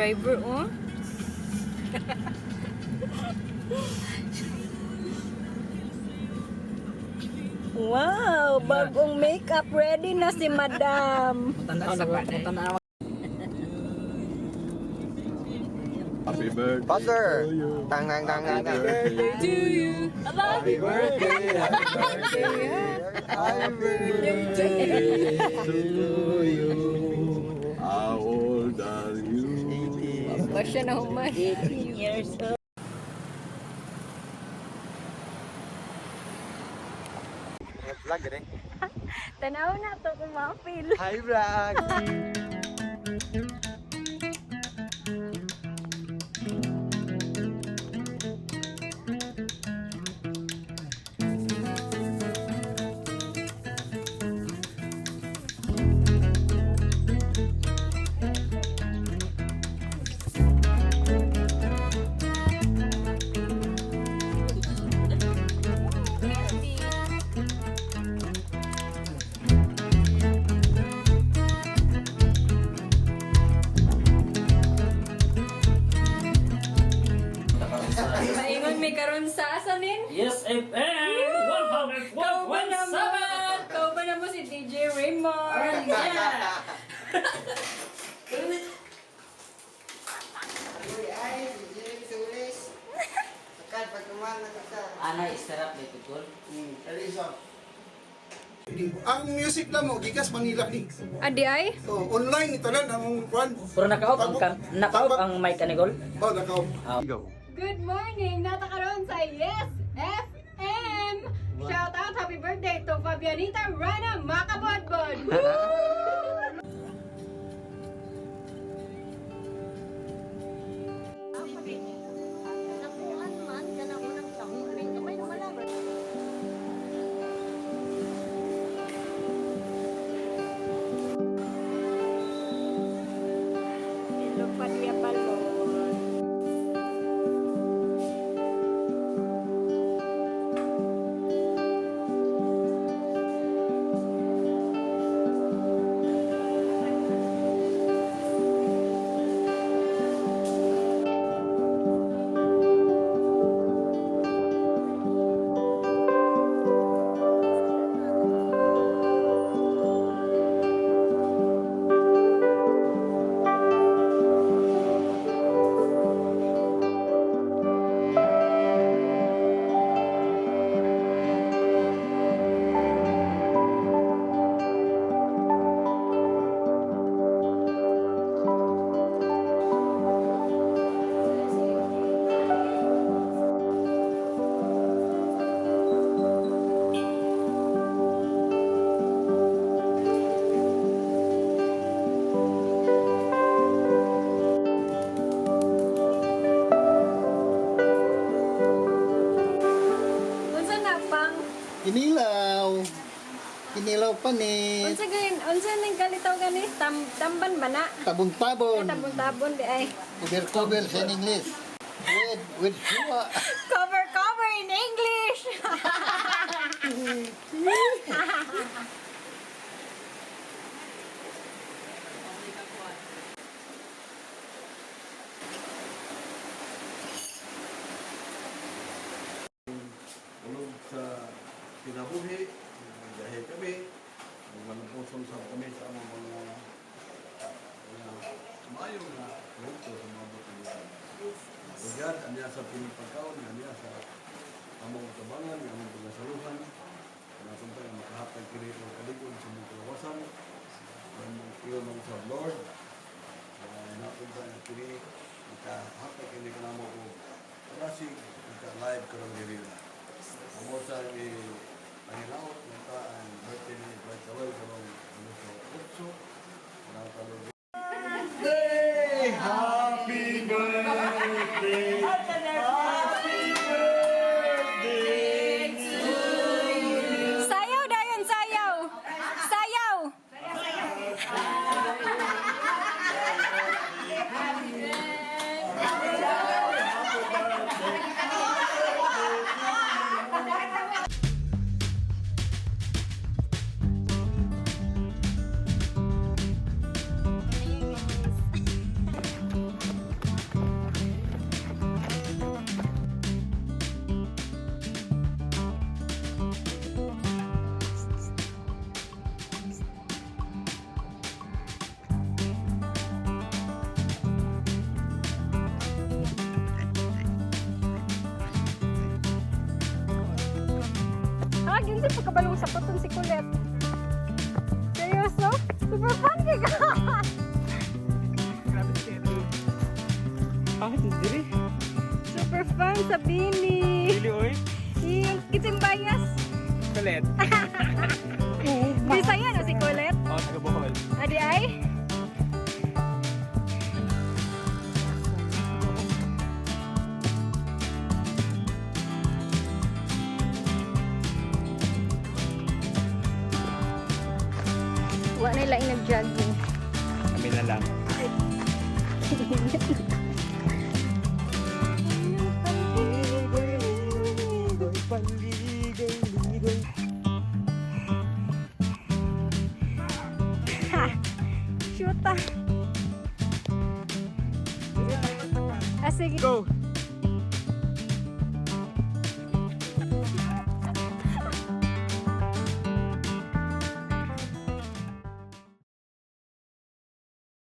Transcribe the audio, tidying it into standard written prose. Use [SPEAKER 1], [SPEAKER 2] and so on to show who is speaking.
[SPEAKER 1] Driver, oh. Wow, bagong makeup ready na si Madam.
[SPEAKER 2] Happy birthday.
[SPEAKER 3] Pastor! Tang tang tang tang tang.
[SPEAKER 1] To you.
[SPEAKER 2] Happy birthday. Happy birthday. Happy birthday to you. How old are you?
[SPEAKER 1] Ba siya na human?
[SPEAKER 4] 18 years old.
[SPEAKER 3] Vlog rin.
[SPEAKER 1] Tanaw na to kung ma-feel.
[SPEAKER 3] Hi vlog!
[SPEAKER 1] Maingon may karon sa asanin.
[SPEAKER 5] Yes, FM
[SPEAKER 1] Kau ba
[SPEAKER 5] 104.7!
[SPEAKER 1] naman? Kau ba naman si DJ Raymond?
[SPEAKER 5] Yeah! Ana, isarap na ito.
[SPEAKER 6] Ang music na mo, gikas Manila ni.
[SPEAKER 1] Adi ay?
[SPEAKER 6] So, online ito lang ang kwan.
[SPEAKER 5] Pero naka-off ang, naka-off ang mic ani Gol?
[SPEAKER 6] Oh, naka-off.
[SPEAKER 2] Go.
[SPEAKER 1] Good morning! Nata karon sa Yes FM! Shout out, happy birthday to Fabianita Rana Makabodbod! Woo!
[SPEAKER 4] Nakuan man, kanang unang sahuling. Kamay naman lang.
[SPEAKER 1] Ilog pa diya balon. Unsa na pang?
[SPEAKER 6] Kinilaw. Kinilaw pa ni.
[SPEAKER 1] Unsa ganin? Unsa ning kalitaw gani? Tamban ba na?
[SPEAKER 6] Tabon-tabon.
[SPEAKER 1] Tabon-tabon di ay.
[SPEAKER 6] Cover-cover sa English. With suwa.
[SPEAKER 1] Cover cover in English.
[SPEAKER 2] Ulog sa kinabuhi, nagbiyahe kami, nagmalupusong sa kami sa among mga mga maayo nga produkto sa mga butang. Lugar, aniya sa pinipagkaon, aniya sa among tabangan, among pagasaluhan, napunta nga makahatag kini og kalig-on sa among kalawasan, ang iyon ng sa Lord, napunta nga kini makahatag kini kanamo og klasig maka live karon diri na. Amo sa pangilaot ng ang birthday ni Bright Awel karong Agosto 8. Kanang kalong
[SPEAKER 6] Birthday! Happy birthday! Happy birthday!
[SPEAKER 1] Sayaw dayon sayaw. Sayaw. Yun si pagkabalong sapaton si Colette. Seryoso? Super fun kay ka!
[SPEAKER 7] Grabe si Edu. Bakit diri?
[SPEAKER 1] Super fun sa Bini.
[SPEAKER 7] Dili oy.
[SPEAKER 1] Yung kitimbayas.
[SPEAKER 7] Kulit.
[SPEAKER 1] Bisaya no si Colette?
[SPEAKER 7] Oh, taga Bohol.
[SPEAKER 1] Adi ay? Wa na laing nag-jogging.
[SPEAKER 7] Kami na lang.
[SPEAKER 1] Ha! Shoot ah. Ah, sige.
[SPEAKER 7] Go!